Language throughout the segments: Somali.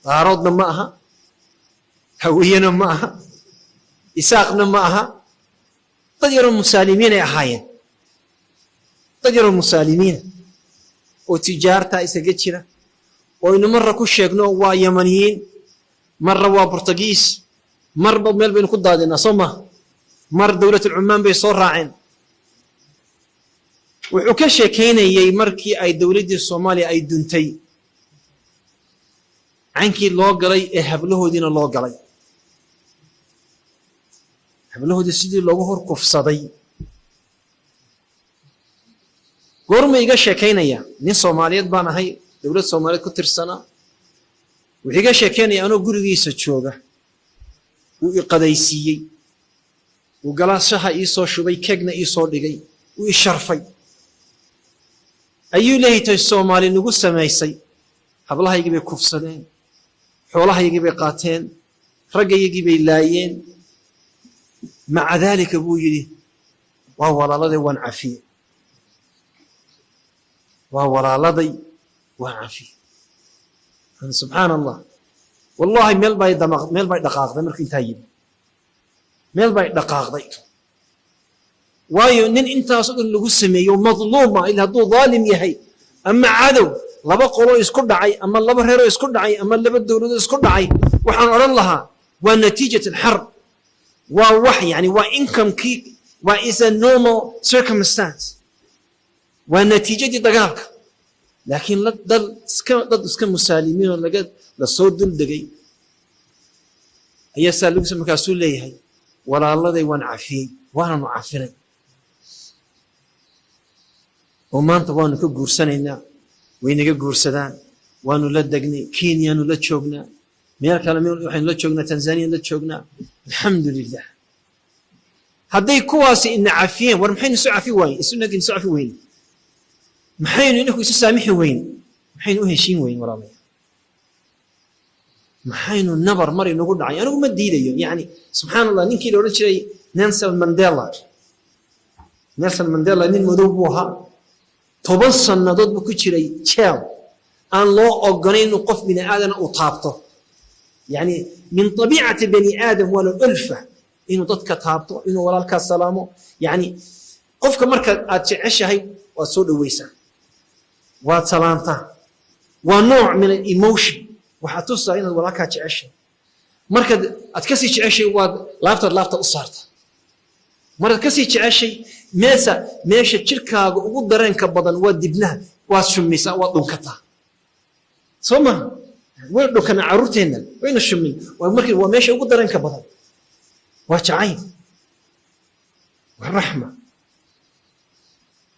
Daaroodna ma aha, Hawiyena ma aha, Isaaqna ma aha. Dad yaroo musaalimiinay ahaayeen, dad yaroo musaalimiina oo tijaarta isaga jira, oo aynu marra ku sheegno waa Yamaniyiin, marra waa Bortugiis, marba meel baynu ku daadinaa, soo maha? Mar dowlatul Cumaan bay soo raaceen. Wuxuu ka sheekaynayey markii ay dowladdii Soomaaliya ay duntay, caynkii loo galay ee hablahoodiina loo galay, hablahoodii sidii loogu hor kufsaday. Goorma iga sheekaynaya? Nin Soomaaliyeed baan ahay, dowlad Soomaaliyeed ku tirsanaa. Wuxuu iga sheekaynaya anoo gurigiisa jooga, wuu i qadaysiiyey, wuu galaashaha ii soo shubay, keegna ii soo dhigay, wuu i sharfay. Ayuu leeytay Soomaali nagu samaysay, hablahaygii bay kufsadeen, xoolahaygii bay qaateen, raggaygii bay laayeen. Maca daalika, buu yidhi, waa walaaladay, waan cafiye, waa walaaladay, waan cafiye. Subxaan Allah, wallahi meel bay dhaqaaqday markuu intaa yidhi, meel bay dhaqaaqday. Waayo, nin intaasoo dhan lagu sameeyo, madluuma, ila hadduu dhaalim yahay ama cadow, laba qoloo isku dhacay ama laba reeroo isku dhacay ama laba dowladoo isku dhacay, waxaan odhan lahaa waa natiijat alxarb, waa wax yani waa incomekii, waa is a normal circumstance, waa natiijadii dagaalka. Laakiin dal iska dad iska musaalimiin oo laga lasoo duldegay ayaa saa lagu. Markaasuu leeyahay, walaaladay waan cafiyey, waananu cafinay, oo maanta waanu ka guursanaynaa, waynaga guursadaan, waanu la degnay, Kenyaanu la joognaa, meel kale waxaynu la joognaa, Tanzaniya la joognaa, alxamdu lilah. Hadday kuwaasi ina cafiyeen, war maxaynu isu cafi waayen? Isu cafi weyne? Maxaynu inaku isu saamixi weyne? Maxaynu u heshiin weyn, walaalayaal? Maxaynu nabar mar inagu dhacay? Anigu ma diidayo. Yani, subxaan Allah, ninkii la odhan jiray Nelson Mandela, Nelson Mandela nin madow buu ahaa. 10 sannadood buu ku jiray jeel aan loo ogolayn inuu qof bini aadana uu taabto. Yani, min طabiicati bani aadam waa la ulfa inuu dadka taabto, inuu walaalkaa salaamo. Yani, qofka marka aad jeceshahay waad soo dhoweysaa, waad salaantaa, waa nooc min emotion. Waxaad tusaa inaad walaalkaa jeceshahay. Markaad aad kasii jeceshay, waad laabtaad laabta u saarta. Markaad kasii jeceshay, meesha jirkaaga ugu dareenka badan waa dibnaha, waad shumaysaa, waad dhunkataa, soo maha? Waynu dhunkanaa carruurteenna, waynu shumin. Waa markii waa meesha ugu dareenka badan, waa jacayl, waa raxma,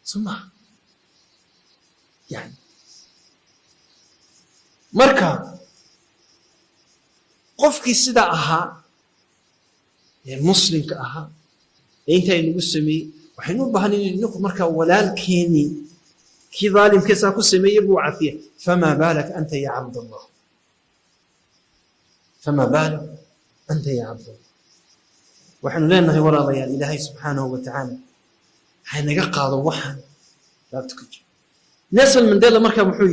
soo maha? Yani, marka qofkii sidaa ahaa ee muslimka ahaa ee intaa inagu sameeyey, waxaynu u baahan in inaku markaa walaalkeenii kii daalimkiisaa ku sameeyey buu cafiya. Famaa baalak anta ya cabdallah? Famaa baalak anta ya cabdallah? Waxaynu leenahay, walaalayaal, Ilaahay subxaanahu wa tacaala haynaga qaado waxaan laabta ku jira. Nelson Mandela markaa wuxuu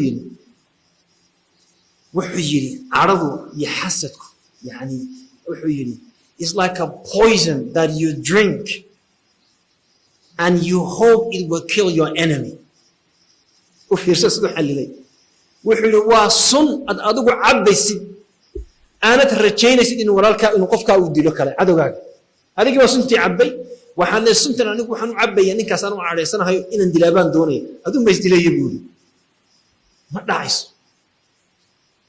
yidhi cadhadu iyo xasadku, yani, wuxuu yidhi, "Is like a poison that you drink and you hope it will kill your enemy." U fiirsa siduu xallilay. Wuxuu yidhi, waa sun aad adigu cabbaysid, aanad rajaynaysid inuu walaalkaa, inuu qofkaa uu dilo kale, cadowgaaga. Adigii baa suntii cabbay. Waxaan le suntan anigu waxaan u cabbaya ninkaas aan u cadhaysanahayo inaan dilaabaan doonaya, adun ba isdilaya, buu yidhi. Ma dhacayso.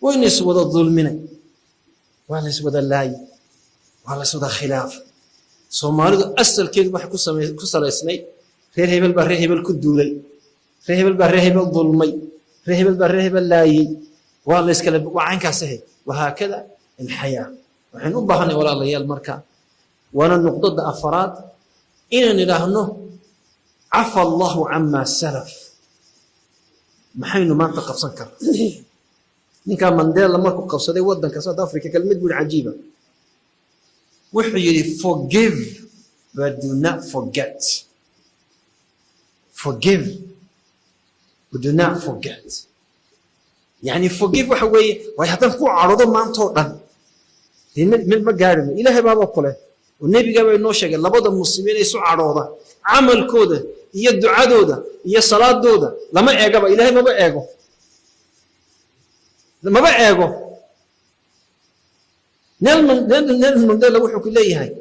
Waynu iswada dulminay, waa la iswada laayay, waa la iswada khilaafay. Soomaalidu asalkeedu waxay ku salaysnayd reer hebel baa reer hebel ku duulay, reer hebel baa reer hebel dulmay, reer hebel baa reer hebel laayey. Waa la iskala, waa caynkaas ahayd. Wahaakada alxayaa. Waxaynu u baahanay, walaalayaal, marka waana nuqdada afaraad, inaan idhaahno cafa Allahu camaa salaf. Maxaynu maanta qabsan karna? Ninkaa Mandela markuu qabsaday waddanka South Africa, kelmad buu cajiiba wuxuu yidhi, "Forgive but do not forget. Forgive but do not forget." Yani forgive waxa weeye, waayo haddaan ku cadhoodo maantoo dhan, dee mid ma gaarino. Ilaahay baaba kule oo nebigaaba inoo sheegay, labada muslimiin ee isu cadhooda, camalkooda iyo ducadooda iyo salaadooda lama eegaba. Ilaahay maba eego, maba eego. Nelson Mandela wuxuu ku leeyahay,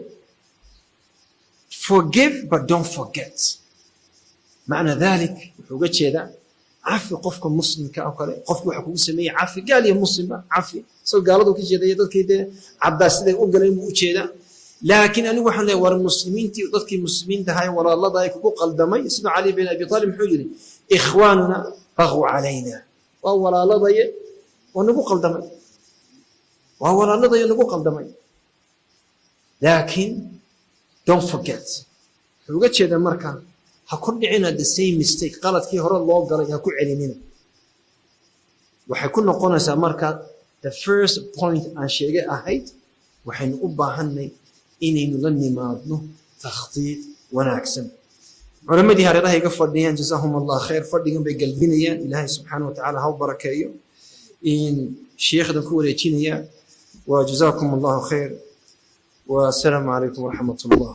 "Forgive but don't forget." Macna dhalik, wuxuu uga jeedaa cafi qofka muslimka oo kale. Qofki waxa kugu sameeyey cafi, gaal iyo muslimba cafi. Isagoo gaaladu ka jeedaya, dadkii dee caddaa siday u galeen buu u jeedaa. Laakiin anigu waxaan leeyahay, war muslimiintii, dadkii muslimiinta ahay, walaalada ay kugu qaldamay, sida Cali bin Abi Talib muxuu yidhi? "Ikhwaanuna baguu calayna." Waa walaaladaye oo nagu qaldamay, waa walaaladaye nagu qaldamay, laakiin don't forget. Wuxuu uga jeedaa marka, ha ku dhicina the same mistake, qaladkii hore loo galay ha ku celinina. Waxay ku noqonaysaa marka the first point aan sheegay ahayd, waxaynu u baahanay inaynu la nimaadno takhtiid wanaagsan. Culammadii hareeraha iga fadhiyaan, jazaahum Allah khayr, fadhigan bay galbinayaan. Ilaahay subxaana wa tacaala ha u barakeeyo. In shiikhdan ku wareejinaya wa jazaakum Allahu khayr, wasalaamu calaykum waraxmat Allah.